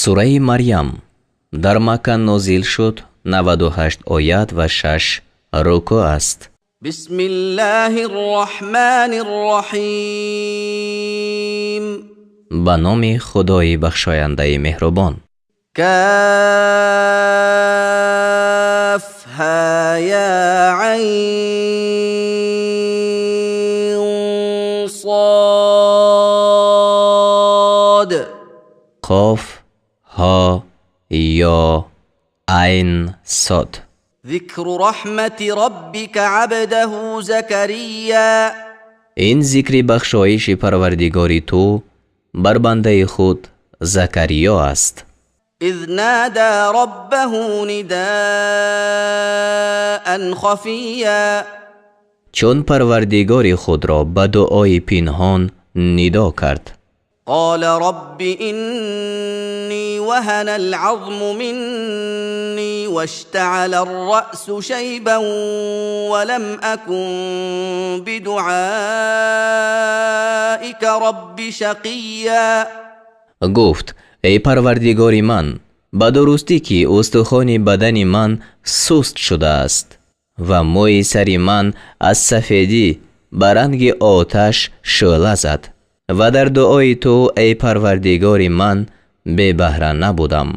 Сураи Марям дар Макка нозил шуд, 98 оят ва 6 рукӯъ аст. بسم الله الرحمن الرحيم. Ба номи Худои бахшояндаи меҳрубон. كاف ها يا عين صاد. Қоф, ҳо, ё, айн, сод. ذكر رحمة ربك عبده زكريا. Ин зикри бахшоиши Парвардигори ту бар бандаи худ Закариё аст. إذ نادى ربه نداء خفيا. Чун Парвардигори худро ба дуои пинҳон нидо кард. قال رب إني وهن العظم مني واشتعل الرأس شيبا ولم أكن بدعائك رب شقيا. Гуфт: эй Парвардигори ман, ба дурустӣ ки устухони бадани ман суст шудааст ва мӯи сари ман аз сафедӣ ба ранги оташ шӯъла зад ва дар дуои ту, эй Парвардигори ман, бебаҳра набудам.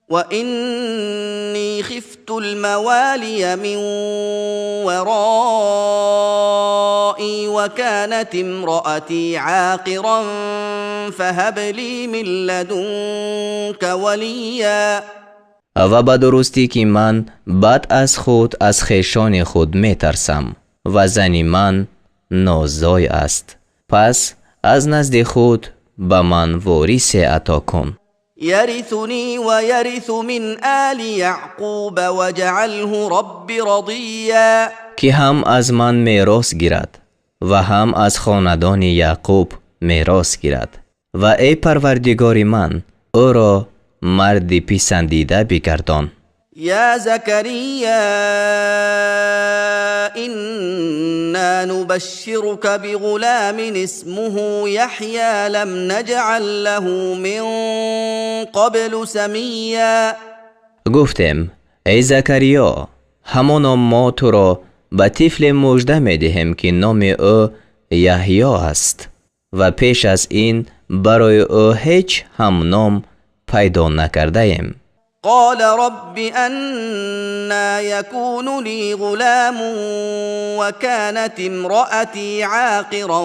وإني خفت الموالي من ورائي وكانت امرأتي عاقرا فهب لي من لدنك وليا. Ва ба дурустӣ ки ман баъд аз худ аз хешони худ метарсам ва зани ман нозой аст, пас аз назди худ ба ман ворисе ато кун. يرثني ويرث من آل يعقوب واجعله رب رضيا. Ки ҳам аз ман мерос гирад ва ҳам аз хонадони Яъқуб мерос гирад ва, эй Парвардигори ман, ӯро марди писандида бигардон. يا زكريا إنا نبشرك بغلام اسمه يحيى لم نجعل له من قبل سميا. Гуфтем: эй Закариё, ҳамоно мо туро ба тифле мужда медиҳем, ки номи ӯ Яҳьё аст ва пеш аз ин барои ӯ ҳеҷ ҳамном пайдо накардаем. قال رب أنى يكون لي غلام وكانت امرأتي عاقرا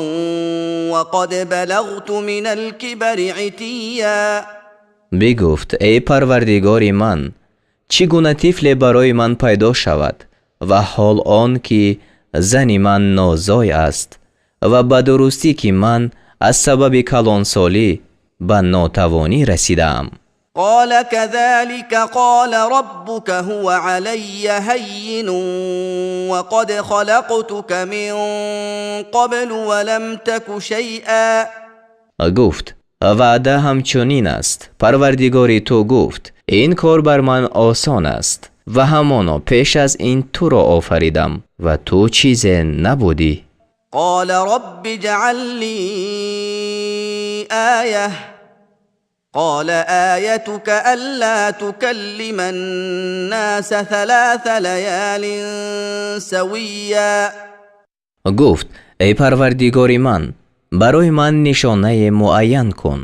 وقد بلغت من الكبر عتيا. Бигуфт: эй Парвардигори ман, чӣ гуна тифле барои ман пайдо шавад ва ҳол он ки зани ман нозой аст ва ба дурустӣ ки ман аз сабаби калонсолӣ ба нотавонӣ расидаам? قال كذلك قال ربك هو علي هين وقد خلقتك من قبل ولم تك شيئا. Гуфт: ваъда ҳамчунин аст, Парвардигори ту гуфт: ин кор бар ман осон аст ва ҳамоно пеш аз ин туро офаридам ва ту чизе набудӣ. قال رب اجعل لي آية. قال آيتك ألا تكلم الناس ثلاث ليال سويا. Гуфт: эй Парвардигори ман, барои ман нишонае муайян кун.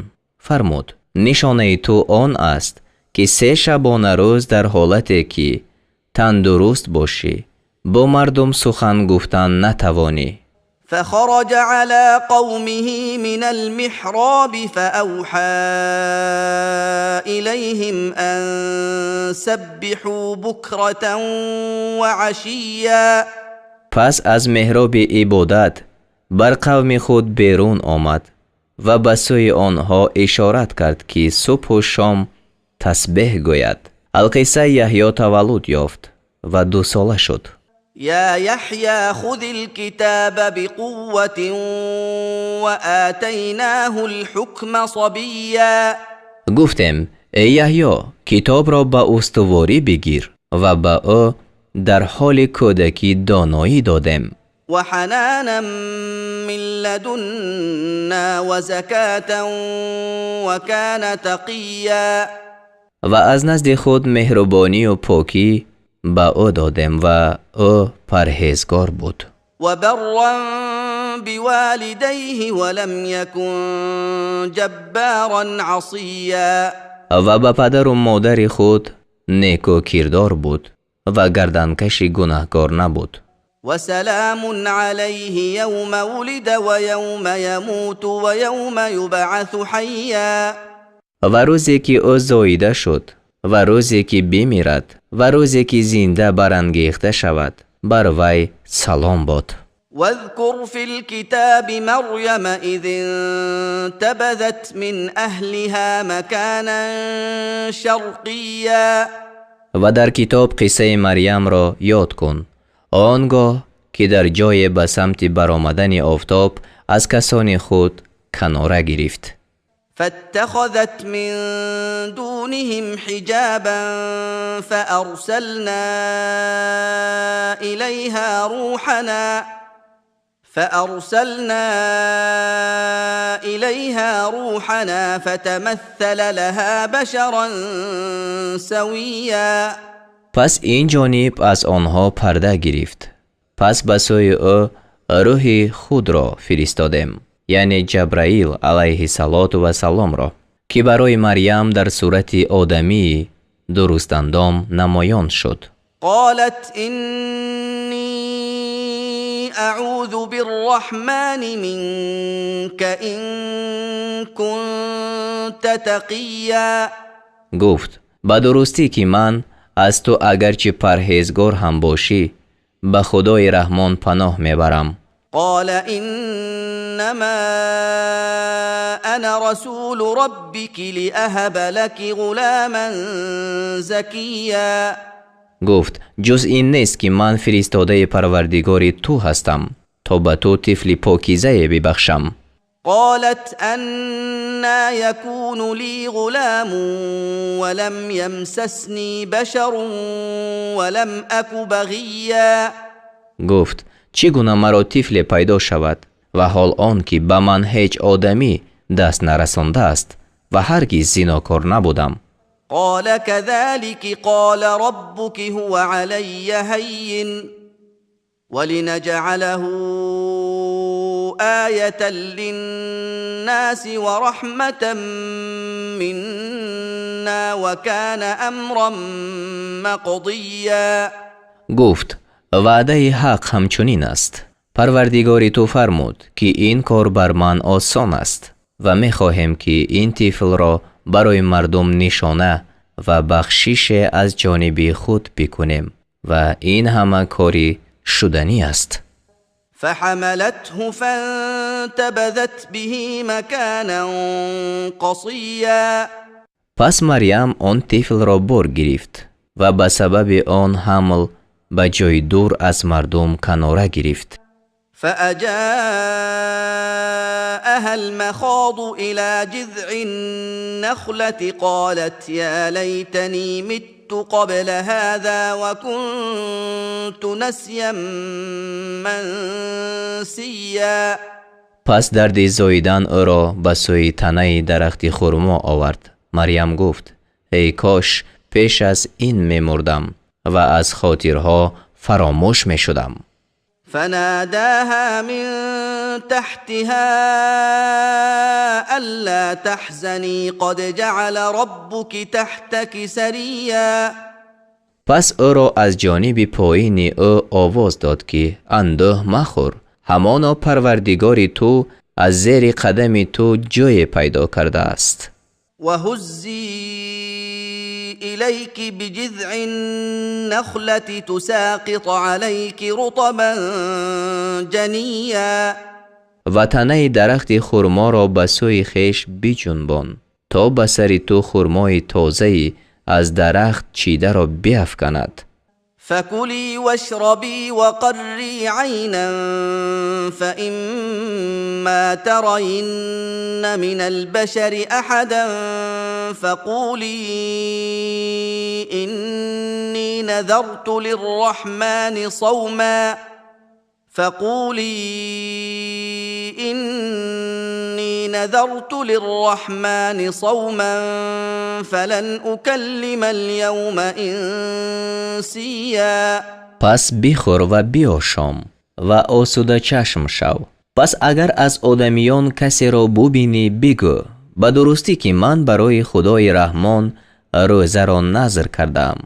Фармуд: нишонаи ту он аст, ки 3 шабона рӯз дар ҳолате ки тандуруст бошӣ, бо мардум сухан гуфтан натавонӣ. فخرج على قومه من المحراب فأوحى إليهم أن سبحوا بكرة وعشيا. Пас аз меҳроби ибодат бар қавми худ берун омад ва ба сӯи онҳо ишорат кард, ки субҳу шом тасбеҳ гӯяд. Алқисса, Яҳьё таваллуд ёфт ва 2-сола шуд. يا يحيى خذ الكتاب بقوة وآتيناه الحكم صبيا. Гуфтем: эй Яҳьё, китобро ба устуворӣ бигир, ва ба ӯ дар ҳоли кӯдакӣ доноӣ додем. وحنانا من لدنا وزكاة وكان تقيا. Ва аз назди худ меҳрубонию покӣ ба ӯ додем ва ӯ парҳезгор буд. وبرا بوالديه ولم يكن جبارا عصيا. Ва ба падару модари худ некӯкирдор буд ва гарданкаши гунаҳкор набуд. وسلام عليه يوم ولد ويوم يموت ويوم يبعث حيا. Ва рӯзе ки ӯ зоида шуд, ва рӯзе ки бимирад, ва рӯзе ки зинда барангехта шавад, бар вай салом бод. واذكر في الكتاب مريم إذ انتبذت من أهلها مكانا شرقيا. Ва дар китоб қиссаи Марьямро ёд кун, он гоҳ ки дар ҷое ба самти баромадани офтоб аз касони худ канора гирифт. فاتخذت من دونهم حجابا فأرسلنا إليها روحنا فتمثل لها بشرا سويا. Пас ин ҷониб аз онҳо парда гирифт, пас ба сӯи ӯ рӯҳи худро фиристодем, яъне Ҷабраил алайҳиссалоту вассаломро, ки барои Марьям дар сурати одамии дурустандом намоён шуд. قالت إني أعوذ بالرحمن منك إن كنت تقيا. Гуфт: ба дурустӣ ки ман аз ту, агарчи парҳезгор ҳам бошӣ, ба Худои Раҳмон паноҳ мебарам. قال إنما أنا رسول ربك لأهب لك غلاما زكيا. Гуфт: ҷуз ин нест, ки ман фиристодаи Парвардигори ту ҳастам, то ба ту тифли покизае бибахшам. قالت أنى يكون لي غلام ولم يمسسني بشر ولم أك بغيا. Гуфт: чӣ гуна маро тифле пайдо шавад, ва ҳол он ки ба ман ҳеҷ одамӣ даст нарасондааст ва ҳаргиз зинокор набудам? قال كذلك قال ربك هو علي هين ولنجعله آية للناس ورحمة منا وكان أمرا مقضيا. Гуфт: ваъдаи ҳақ ҳамчунин аст. Парвардигори ту фармуд, ки ин кор бар ман осон аст, ва мехоҳем, ки ин тифлро барои мардум нишона ва бахшише аз ҷониби худ бикунем, ва ин ҳама кори шуданӣ аст. فحملته فانتبذت به مكانا قصيا. Пас Марьям он тифлро бор гирифт ва ба сабаби он ҳамл ба ҷои дур аз мардум канора гирифт. فأجاءها المخاض إلى جذع النخلة قالت يا ليتني مت قبل هذا وكنت نسيا منسيا. Пас дарди зоидан ӯро ба сӯи танаи дарахти хурмо овард. Марьям гуфт: эй кош пеш аз ин мемурдам ва аз хотирҳо фаромӯш мешудам. فناداها من تحتها ألا تحزني قد جعل ربك تحتك سريا. Пас ӯро аз ҷониби поини ӯ овоз дод, ки андӯҳ махӯр, ҳамоно Парвардигори ту аз зери қадами ту ҷое пайдо кардааст. وهزي إليك بجذع النخلة تساقط عليك رطبا جنيا. Ва танаи дарахти хурморо ба сӯи хеш биҷунбон, то ба сари ту хурмои тозаи аз дарахт чидаро биафканад. فكلي واشربي وقري عينا، فإما ترين من البشر أحدا فقولي إني نذرت للرحمن صوما فقولي إني نذرت للرحمن صوما فلن أكلم اليوم إنسيا. Пас бихӯр ва биошом ва осудачашм шав. Пас агар аз одамиён касеро бубинӣ, бигӯ: ба дурустӣ ки ман барои Худои Раҳмон рӯзаро назр кардаам,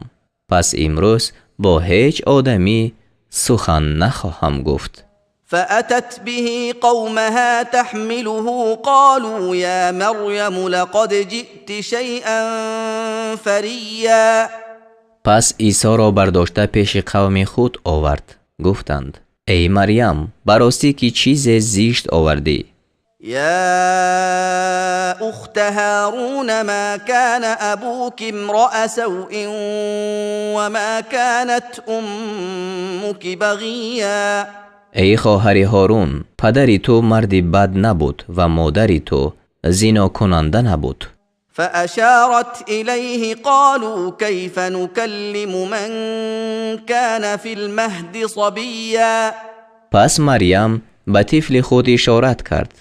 пас имрӯз бо ҳеҷ одамӣ сухан нахоҳам гуфт. فأتت به قومها تحمله قالوا يا مريم لقد جئت شيئا فريا. Пас Исоро бардошта пеши қавми худ овард. Гуфтанд: эй Марьям, ба ростӣ ки чизе зишт овардӣ. يا أخت هارون ما كان أبوك امرأ سوء وما كانت أمك بغيا. Эй хоҳари Ҳорун, падари ту марди бад набуд ва модари ту зинокунанда набуд. فأشارت إليه قالوا كيف نكلم من كان في المهد صبيا. Пас Марьям ба тифли худ ишорат кард.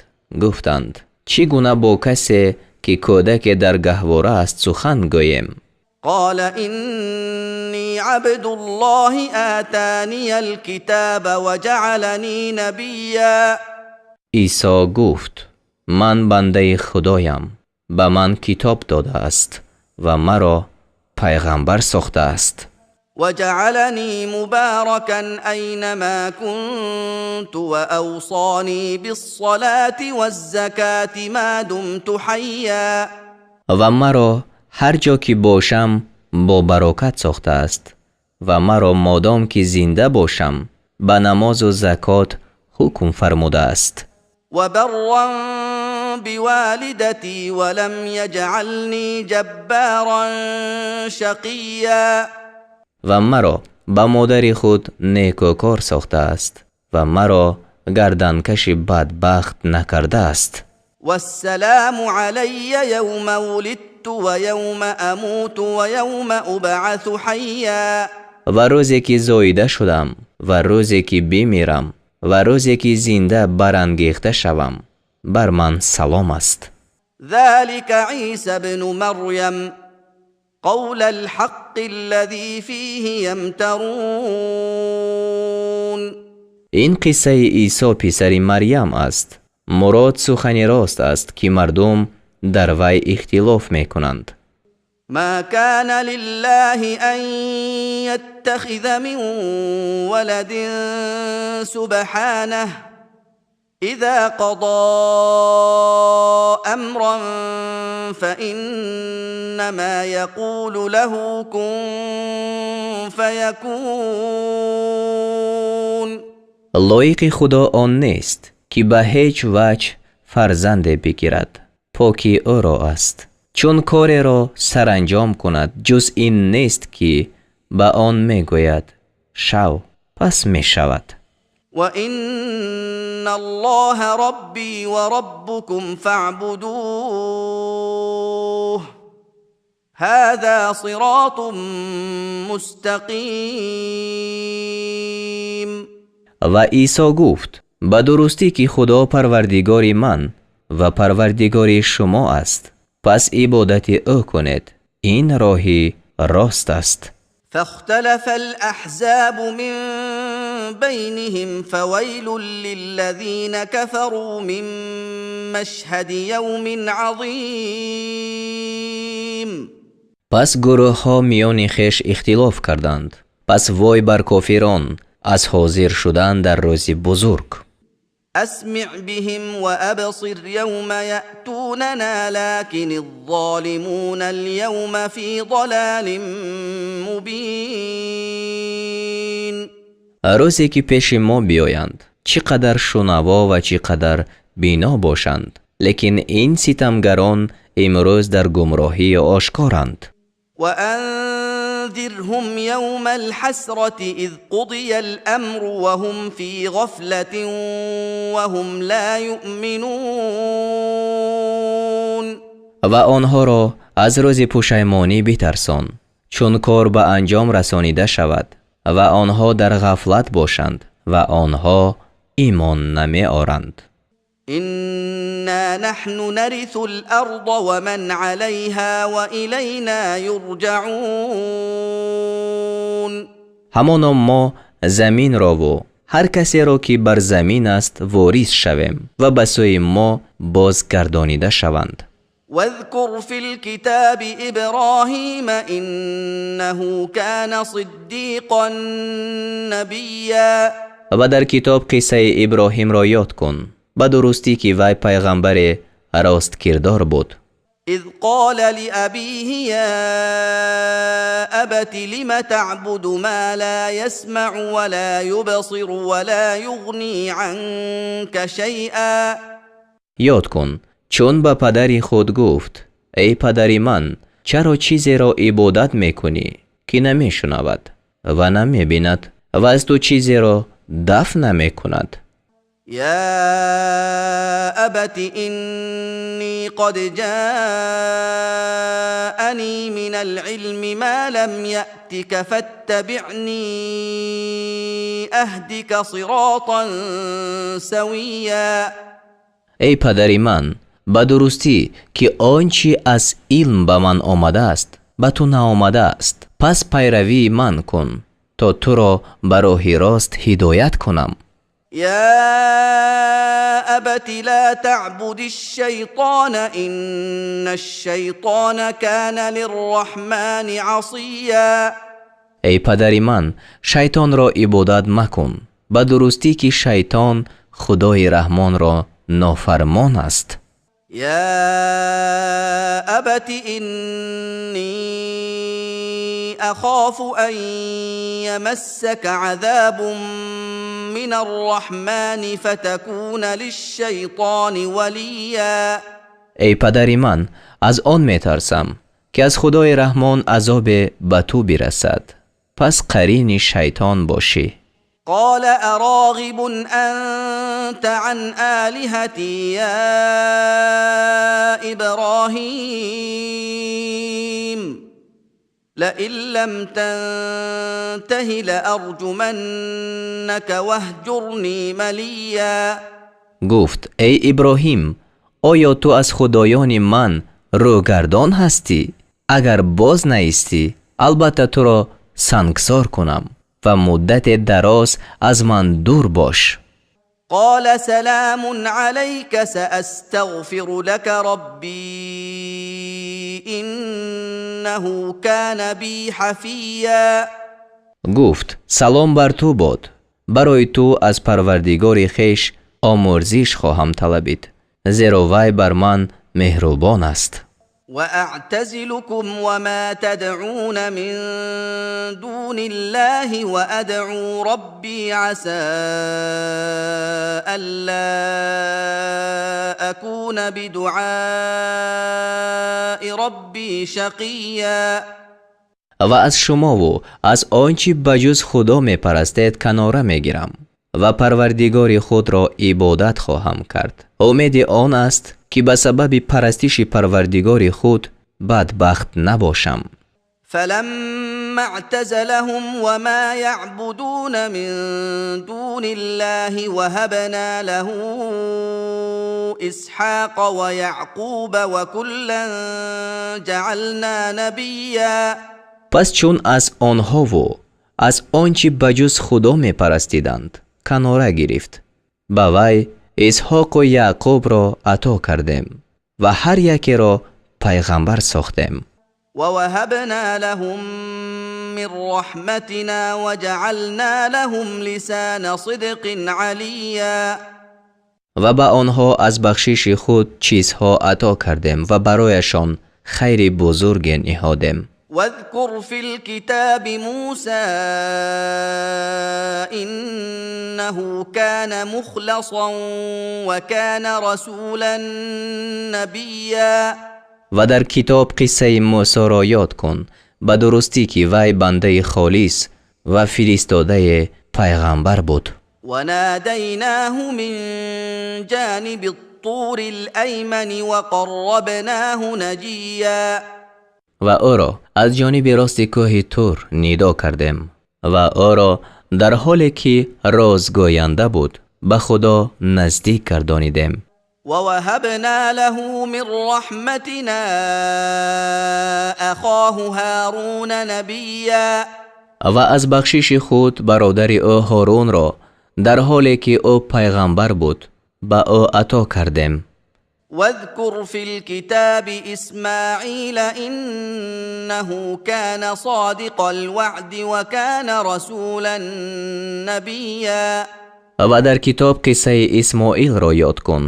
Гуфтанд: чӣ гуна бо касе ки кӯдаке дар гаҳвора аст сухан гӯем? قال إني عبد الله آتاني الكتاب وجعلني نبيا. Исо гуфт: ман бандаи Худоям, ба ман китоб додааст ва маро пайғамбар сохтааст. وجعلني مباركا أينما كنت وأوصاني بالصلاة والزكاة ما دمت حيا. Ва маро ҳар ҷо ки бошам бо барокат сохтааст ва маро модом ки зинда бошам ба намозу закот ҳукм фармудааст. وبرا بوالدتي ولم يجعلني جبارا شقيا. Ва маро ба модари худ некӯкор сохтааст ва маро гарданкаши бадбахт накардааст. والسلام علي يوم ولدت ويوم أموت ويوم أبعث حيا. Ва рӯзе ки зоида шудам ва рӯзе ки бимирам ва рӯзе ки зинда барангехта шавам бар ман салом аст. ذلك عيسى ابن مريم قول الحق الذي فيه يمترون. Ин қиссаи Исо писари Марьям аст. Мурод сухани рост аст, ки мардум дар вай ихтилоф мекунанд. ما كان لله أن يتخذ من ولد سبحانه إذا قضى أمرا فإنما يقول له كن فيكون. Лоиқи Худо он нест, ки ба ҳеҷ ваҷҳ фарзанде бигирад. Покӣ ӯро аст. Чун кореро саранҷом кунад, ҷуз ин нест, ки ба он мегӯяд: шав, пас мешавад. وإن الله ربي وربكم فاعبدوه هذا صراط مستقيم. Ва Исо гуфт: ба дурустӣ ки Худо Парвардигори ман ва Парвардигори шумо аст, пас ибодати ӯ кунед. Ин роҳи рост аст. فاختلف الأحزاب من بينهم فويل للذين كفروا من مشهد يوم عظيم. Пас гурӯҳҳо миёни хеш ихтилоф карданд. Пас вой бар кофирон аз ҳозир шудан дар рӯзи бузург. أسمع بهم وأبصر يوم يأتوننا لكن الظالمون اليوم في ضلال مبين. Рӯзе ки пеши мо биёянд, чӣ қадар шунаво ва чӣ қадар бино бошанд, лекин ин ситамгарон имрӯз дар гумроҳии ошкоранд. وأنذرهم يوم الحسرة إذ قضي الأمر وهم في غفلة وهم لا يؤمنون. Ва онҳоро аз рӯзи пушаймонӣ битарсон, чун кор ба анҷом расонида шавад ва онҳо дар ғафлат бошанд ва онҳо имон намеоранд. إنا نحن نرث الأرض ومن عليها وإلينا يرجعون. Ҳамоно мо заминро ҳар касеро ки бар замин аст ворис шавем ва ба сӯи мо бозгардонида шаванд. واذكر في الكتاب إبراهيم إنه كان صديقا نبيا. Ва дар китоб қиссаи Иброҳимро ёд кун, ба дурустӣ ки вай пайғамбаре росткирдор буд. إذ قال لأبيه يا أبت لم تعبد ما لا يسمع ولا يبصر ولا يغني عنك شيئا. Ёд кун, чун ба падари худ гуфт: эй падари ман, чаро чизеро ибодат мекунӣ, ки намешунавад ва намебинад ва аз ту чизеро дафъ намекунад? يا أبت إني قد جاءني من العلم ما لم يأتك فاتبعني أهدك صراطا سويا. Эй падари ман, ба дурустӣ ки он чӣ аз илм ба ман омадааст, ба ту наомадааст, пас пайравии ман кун, то туро ба роҳи рост ҳидоят кунам. يا أبت لا تعبد الشيطان إن الشيطان كان للرحمن عصيا. Эй падари ман, шайтонро ибодат макун, ба дурустӣ ки шайтон Худои Раҳмонро нофармон аст. يا أبت إني أخاف أن يمسك عذاب من الرحمن فتكون للشيطان وليا. Эй падари ман, аз он метарсам, ки аз Худои Раҳмон азобе ба ту бирасад, пас қарини шайтон бошӣ. قال أراغب أنت عن آلهتي يا إبراهيم لئن لم تنته لأرجمنك واهجرني مليا. Гуфт: эй Иброҳим, оё ту аз худоёни ман рӯгардон ҳастӣ? Агар боз наистӣ, албатта туро сангсор кунам ва муддате дароз аз ман дур бош. قال سلام عليك سأستغفر لك ربي إنه كان بي حفيا. Гуфт: салом бар ту бод, барои ту аз Парвардигори хеш омӯрзиш хоҳам талабид, зеро вай бар ман меҳрубон аст. وأعتزلكم وما تدعون من دون الله وأدعو ربي عسى ألا أكون بدعاء ربي شقيا. Ва аз шумову аз он чӣ ба ҷуз Худо мепарастед канора мегирам ва Парвардигори худро ибодат хоҳам кард. Умеди он аст, ки ба сабаби парастиши Парвардигори худ бадбахт набошам. فلما اعتزلهم وما يعبدون من دون الله وهبنا له إسحاق ويعقوب وكلا جعلنا نبيا. Пас чун аз онҳову аз он чӣ ба ҷуз Худо мепарастиданд канора гирифт, ба вай Исҳоқу Яъқубро ато кардем ва ҳар якеро пайғамбар сохтем. ووهبنا لهم من رحمتنا وجعلنا لهم لسان صدق عليا. Ва ба онҳо аз бахшиши худ чизҳо ато кардем ва барояшон хайри бузурге ниҳодем. واذكر في الكتاب موسى إنه كان مخلصا وكان رسولا نبيا. Ва дар китоб қиссаи Мусоро ёд кун, ба дурустӣ ки вай бандаи холис ва фиристодаи пайғамбар буд. وناديناه من جانب الطور الأيمن وقربناه نجيا. Ва ӯро аз ҷониби рости кӯҳи Тур нидо кардем ва ӯро дар ҳоле ки розгӯянда буд ба Худо наздик гардонидем. ووهبنا له من رحمتنا أخاه هارون نبيا. Ва аз бахшиши худ бародари ӯ Ҳорунро, дар ҳоле ки ӯ пайғамбар буд, ба ӯ ато кардем. واذكر في الكتاب إسماعيل إنه كان صادق الوعد وكان رسولا نبيا. Ва дар китоб қиссаи Исмоилро ёд кун,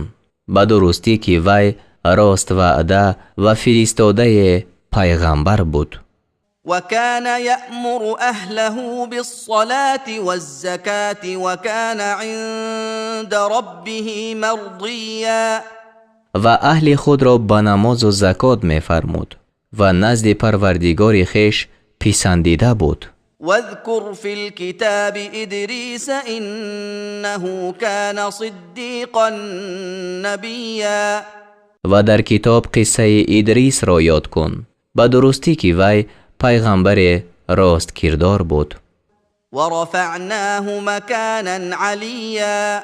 ба дурустӣ ки вай рост ваъда ва фиристодае пайғамбар буд. وكان يأمر أهله بالصلاة والزكاة وكان عند ربه مرضيا. Ва аҳли худро ба намозу закот мефармуд ва назди Парвардигори хеш писандида буд. واذكر في الكتاب إدريس إنه كان صديقا نبيا. Ва дар китоб қиссаи Идрисро ёд кун, ба дурустӣ ки вай пайғамбаре росткирдор буд. ورفعناه مكانا عليا.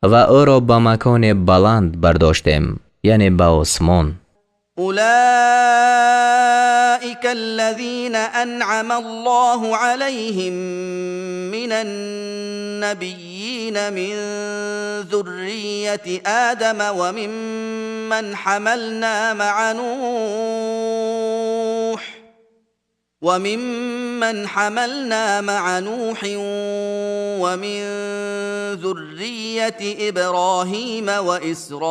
Ва ӯро ба маконе баланд бардоштем, яъне ба осмон. أولئك الذين أنعم الله عليهم من النبيين من ذرية آدم وممن حملنا مع نوح ومن ذرية إبراهيم وإسرائيل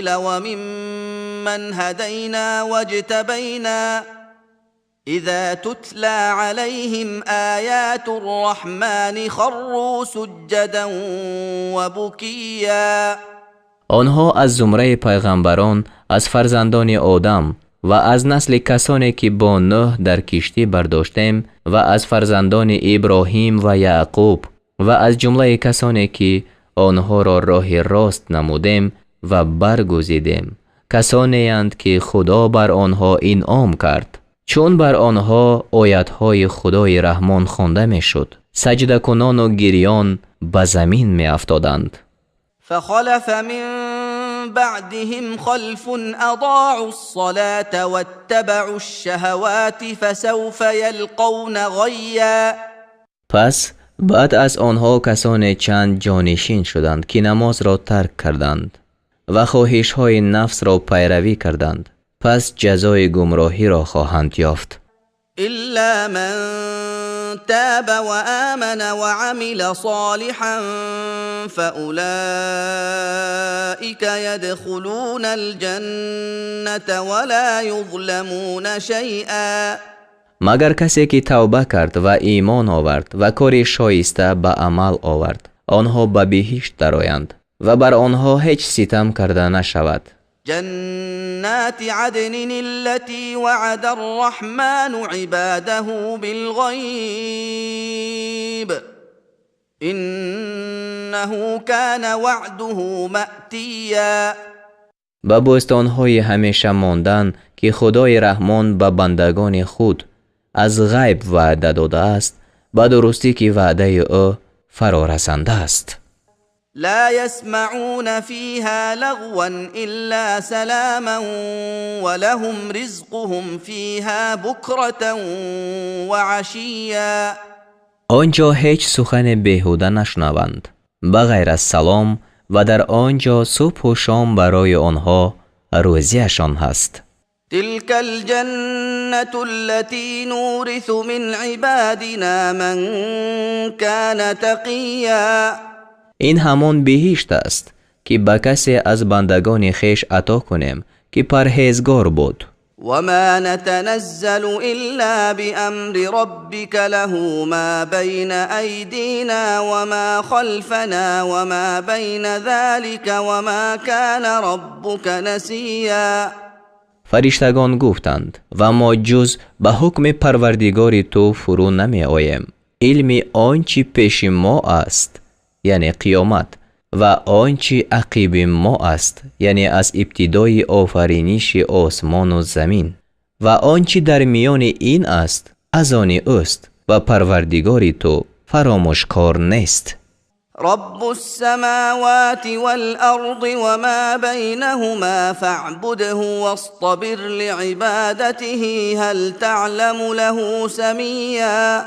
وممن هدينا واجتبينا إذا تتلى عليهم آيات الرحمن خروا سجدا وبكيا. Онҳо аз зумраи пайғамбарон аз фарзандони Одам ва аз насли касоне ки бо Нӯҳ дар киштӣ бардоштем ва аз фарзандони Иброҳим ва Яъқуб ва аз ҷумлаи касоне ки онҳоро роҳи рост намудем ва баргузидем, касонеянд ки Худо бар онҳо инъом кард. Чун бар онҳо оятҳои Худои Раҳмон хонда мешуд, саҷдакунону гирён ба замин меафтоданд. فخلف من بعدهم خلف أضاعوا الصلاة واتبعوا الشهوات فسوف يلقون غيا. Пас баъд аз онҳо касоне чанд ҷонишин шуданд, ки намозро тарк карданд ва хоҳишҳои нафсро пайравӣ карданд, пас ҷазои гумроҳиро хоҳанд ёфт. إلا من تاب وآمن وعمل صالحا فأولئك يدخلون الجنة ولا يظلمون شيئا. Магар касе ки тавба кард ва имон овард ва кори шоиста ба амал овард, онҳо ба биҳишт дароянд ва бар онҳо ҳеҷ ситам карда нашавад. جنات عدن التي وعد الرحمن عباده بالغيب إنه كان وعده مأتيا. Ба бӯстонҳои ҳамеша мондан, ки Худои Раҳмон ба бандагони худ аз ғайб ваъда додааст, ба дурустӣ ки ваъдаи ӯ фарорасанда аст. لا يسمعون فيها لغوا إلا سلاما ولهم رزقهم فيها بكرة وعشيا. Он ҷо ҳеҷ сухане беҳуда нашунаванд ба ғайр аз салом, ва дар он ҷо субҳу шом барои онҳо рӯзиашон ҳаст. تلك الجنة التي نورث من عبادنا من كان تقيا. Ин ҳамон биҳишт аст, ки ба касе аз бандагони хеш ато кунем, ки парҳезгор буд. وما نتنزل إلا بأمر ربك له ما بين أيدينا وما خلفنا وما بين ذلك وما كان ربك نسيا. Фариштагон гуфтанд: ва мо ҷуз ба ҳукми Парвардигори ту фурӯ намеоем. Илми он чӣ пеши мо аст, яъне қиёмат, ва он чӣ ақиби мо аст, яъне аз ибтидои офариниши осмону замин, ва он чӣ дар миёни ин аст, аз они ӯст ва Парвардигори ту фаромӯшкор нест. رب السماوات والأرض وما بينهما فاعبده واصطبر لعبادته هل تعلم له سميا.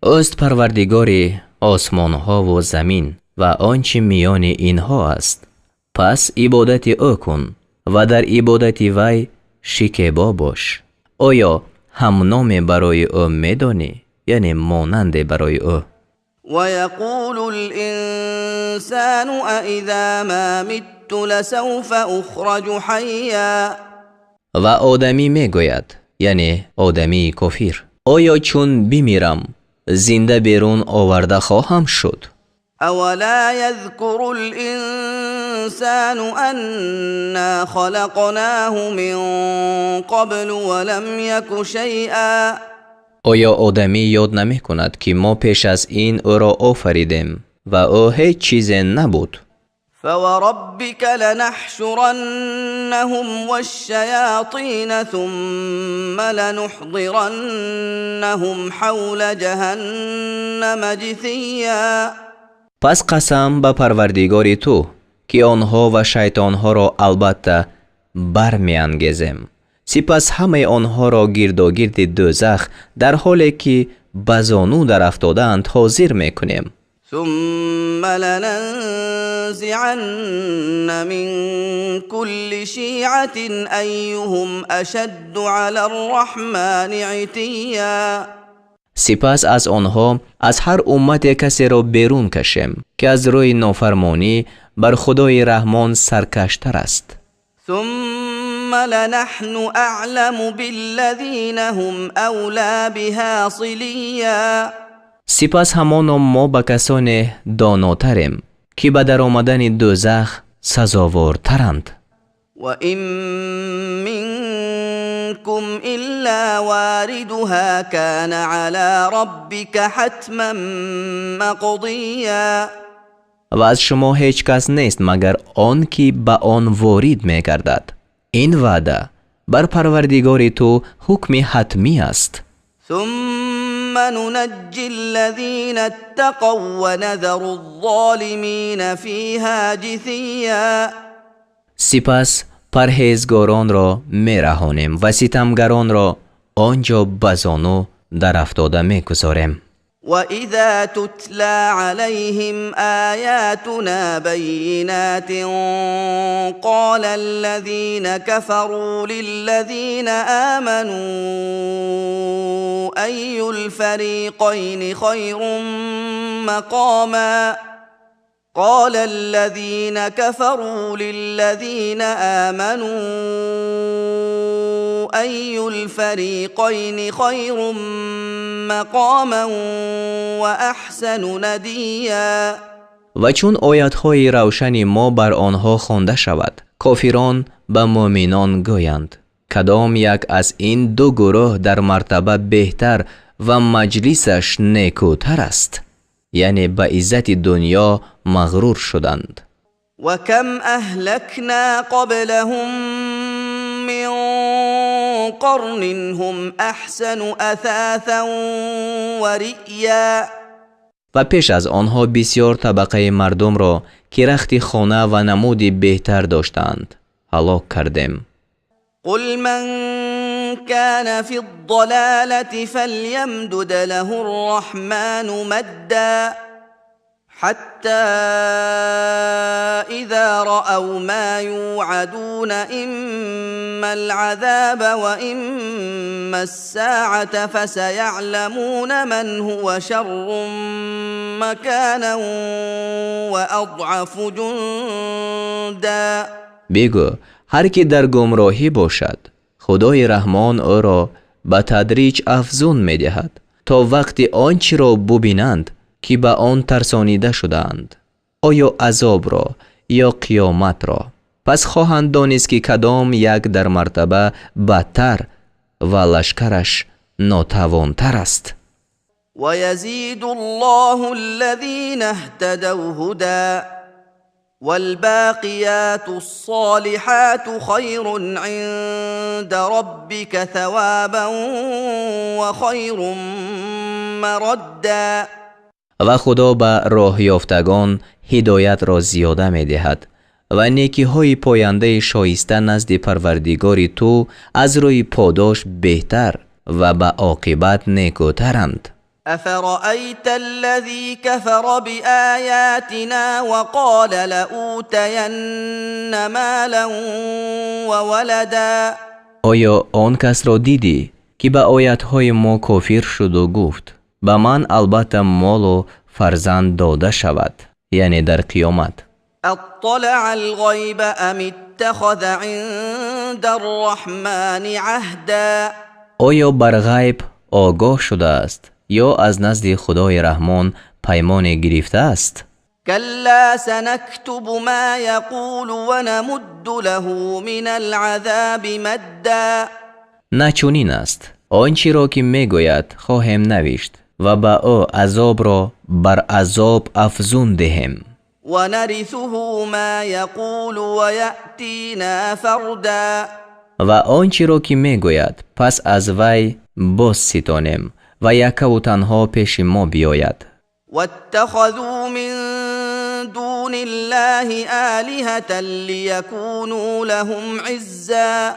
Ӯст парвардигори осмонҳову замин ва он чи миёни инҳо аст. Пас ибодати ӯ кун ва дар ибодати вай шикебо бош. Оё ҳамноме барои ӯ медонӣ, яъне монанде барои ӯ? ويقول الإنسان أإذا ما مت لسوف أخرج حيا. Ва одамӣ мегӯяд, яъне одамии кофир: оё чун бимирам, зинда берун оварда хоҳам шуд? أولا يذكر الإنسان أنا خلقناه من قبل ولم يك شيئا. Оё одамӣ ёд намекунад, ки мо пеш аз ин ӯро офаридем ва ӯ ҳеҷ чизе набуд? فوربك لنحشرنهم والشياطين ثم لنحضرنهم حول جهنم جثيا. Пас қасам ба парвардигори ту, ки онҳо ва шайтонҳоро албатта бармеангезем, сипас ҳамаи онҳоро гирдогирди дӯзах дар ҳоле ки ба зону дарафтодаанд ҳозир мекунем. ثم لننزعن من كل شيعة أيهم أشد على الرحمن عتيا. Сипас аз онҳо аз ҳар уммате касеро берун кашем, ки аз рӯи нофармонӣ бар худои раҳмон саркаштар аст. ثم لنحن أعلم بالذين هم أولى بها صليا. Сипас ҳамоно мо ба касоне донотарем, ки ба даромадани дӯзах сазовортаранд. وإن منكم إلا واردها كان على ربك حتما مقضيا. Ва аз шумо ҳеҷ кас нест, магар он ки ба он ворид мегардад. Ин ваъда бар парвардигори ту ҳукми ҳатмӣ аст. ثم ننجي الذين اتقوا ونذر الظالمين فيها جثيا. Сипас парҳезгоронро мераҳонем ва ситамгаронро он ҷо ба зону дарафтода мегузорем. وإذا تتلى عليهم آياتنا بينات قال الذين كفروا للذين آمنوا أي الفريقين خير مقاما قال الذين كفروا للذين آمنوا أي الفريقين خير مقاما وأحسن نديا. Ва чун оятҳои равшани мо бар онҳо хонда шавад, кофирон ба муъминон гӯянд: кадом як аз ин ду гурӯҳ дар мартаба беҳтар ва маҷлисаш некӯтар аст? Яъне ба иззати дунё мағрур шуданд. وكم أهلكنا قبلهم من قرن هم أحسن أثاثا ورئيا. Ва пеш аз онҳо бисёр табақаи мардумро, ки рахти хона ва намуди беҳтар доштанд, ҳалок кардем. قل من كان في الضلالة فليمدد له الرحمن مدا حتى إذا رأوا ما يوعدون إما العذاب وإما الساعة فسيعلمون من هو شر مكانا وأضعف جندا. Бигӯ: ҳар ки дар гумроҳӣ бошад, худои раҳмон ӯро ба тадриҷ афзун медиҳад, то вақти он чиро бубинанд, ки ба он тарсонида шудаанд, оё азобро ё қиёматро. Пас хоҳанд донист, ки кадом як дар мартаба бадтар ва лашкараш нотавонтар аст. ويزيد الله الذين اهتدوا هدى والباقيات الصالحات خير عند ربك ثوابا وخير مردا. Ва Худо ба роҳёфтагон ҳидоятро зиёда медиҳад ва некиҳои пояндаи шоиста назди Парвардигори ту аз рӯи подош беҳтар ва ба оқибат некӯтаранд. أفرأيت الذي كفر بآياتنا وقال لأوتين مالا وولدا. Оё он касро дидӣ, ки ба оятҳои мо кофир шуду гуфт: ба ман албатта молу фарзанд дода шавад, яъне дар қиёмат? أطلع الغيب أم اتخذ عند الرحمن عهدا. Оё бар ғайб огоҳ шудааст ё аз назди Худои Раҳмон паймоне гирифтааст? كلا سنكتب ما يقول ونمد له من العذاب مدا. На, чунин аст: он чиро ки мегӯяд, хоҳем навишт ва ба ӯ азобро бар азоб афзун диҳем. ونرثه ما يقول ويأتينا فردا. Ва он чиро ки мегӯяд, пас аз вай боз ситонем ва яккаву танҳо пеши мо биёяд. واتخذوا من دون الله آلهة ليكونوا لهم عزا.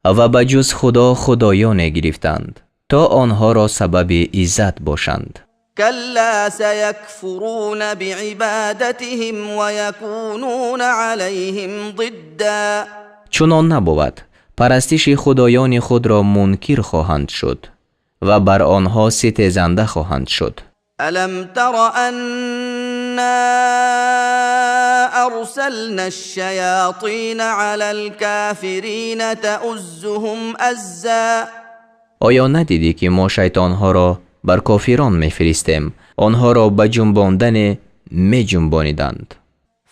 Ва ба ҷуз Худо худоёне гирифтанд, то онҳоро сабаби иззат бошанд. كلا سيكفرون بعبادتهم ويكونون عليهم ضدا. Чунон набувад, парастиши худоёни худро мункир хоҳанд шуд ва бар онҳо ситезанда хоҳанд шуд. ألم تر أنا أرسلنا الشياطين على الكافرين تؤزهم أزا. Оё надидӣ, ки мо шайтонҳоро бар кофирон мефиристем, онҳоро ба ҷунбондане меҷунбониданд?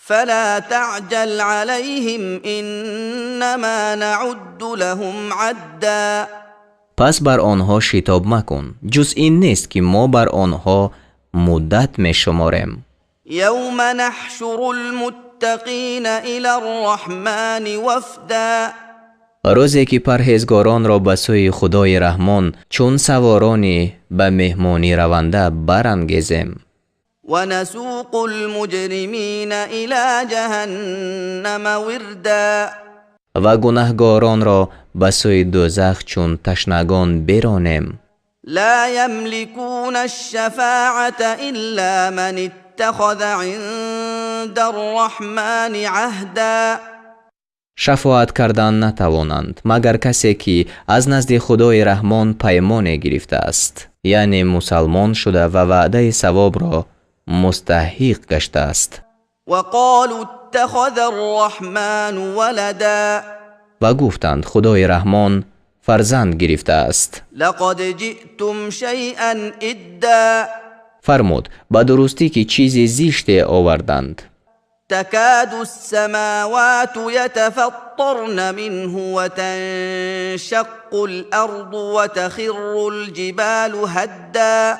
فلا تعجل عليهم إنما نعد لهم عدا. Пас бар онҳо шитоб макун, ҷуз ин нест, ки мо бар онҳо муддат мешуморем. يوم نحشر المتقين إلى الرحمن وفدا. Рӯзе ки парҳезгоронро ба сӯи Худои Раҳмон чун саворони ба меҳмонӣ раванда барангезем. ونسوق المجرمين إلى جهنم وردا. Ва гунаҳгоронро ба сӯи дӯзах чун ташнагон беронем. لا يملكون الشفاعة إلا من اتخذ عند الرحمن عهدا. Шафоат кардан натавонанд, магар касе ки аз назди Худои Раҳмон паймоне гирифтааст, яъне мусалмон шуда ва ваъдаи савобро мустаҳиқ гаштааст. وقالوا اتخذ الرحمن ولدا. Ва гуфтанд: Худои Раҳмон фарзанд гирифтааст. لقد جئتم شيئا إدا. Фармуд: ба дурустӣ, ки чизи зиште оварданд. تكاد السماوات يتفطرن منه وتنشق الأرض وتخر الجبال هدا.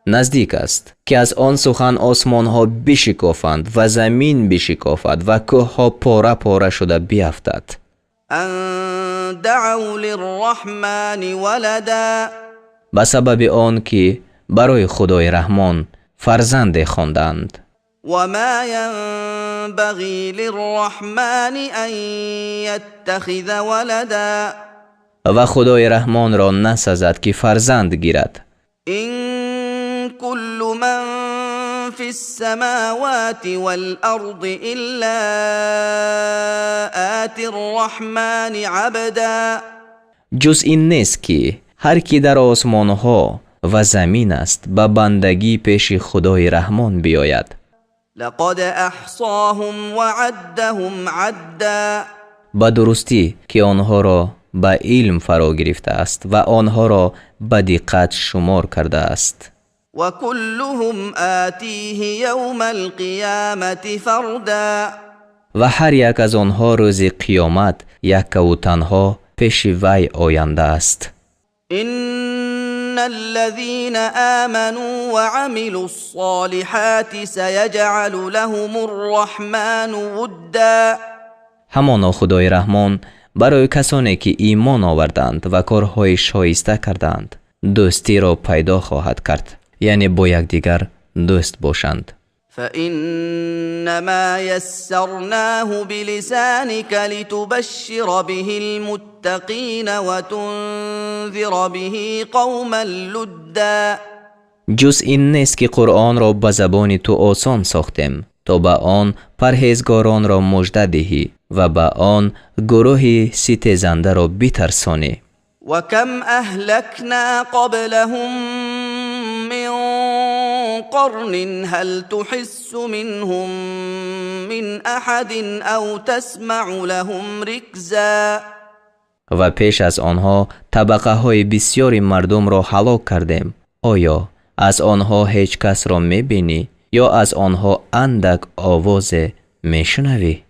Наздик аст, ки аз он сухан осмонҳо бишикофанд ва замин бишикофад ва кӯҳҳо пора пора шуда биафтад. أن دعوا للرحمن ولدا. Ба сабаби он ки барои Худои Раҳмон фарзанде хонданд. وما ينبغي للرحمن أن يتخذ ولدا. Ва Худои Раҳмонро насазад, ки фарзанд гирад. إن كل من في السماوات والأرض إلا آتي الرحمن عبدا. Ҷуз ин нест, ки ҳар кӣ дар осмонҳо ва замин аст, ба бандагӣ пеши Худои Раҳмон биёяд. لقد أحصاهم وعدهم عدا. Ба дурустӣ, ки онҳоро ба илм фаро гирифтааст ва онҳоро ба диққат шумор кардааст. وكلهم آتيه يوم القيامة فردا. Ва ҳар як аз онҳо рӯзи қиёмат яккаву танҳо пеши вай оянда аст. إن الذين آمنوا وعملوا الصالحات سيجعل لهم الرحمن ودا. Ҳамоно Худои Раҳмон барои касоне ки имон оварданд ва корҳои шоиста карданд, дӯстиро пайдо хоҳад кард, яъне бо якдигар дӯст бошанд. فانما يسرناه بلسانك لتبشر به المتقين وتنذر به قوما لدا. Ҷуз ин нест, ки Қуръонро ба забони ту осон сохтем, то ба он парҳезгоронро мужда диҳӣ ва ба он гурӯҳи ситезандаро битарсонӣ. وكم اهلكنا قبلهم من قرن هل تحس منهم من احد او تسمع لهم ركزا. Ва пеш аз онҳо табақаҳои бисёри мардумро ҳалок кардем. Оё аз онҳо ҳеҷ касро мебинӣ ё аз онҳо андак овозе мешунавӣ?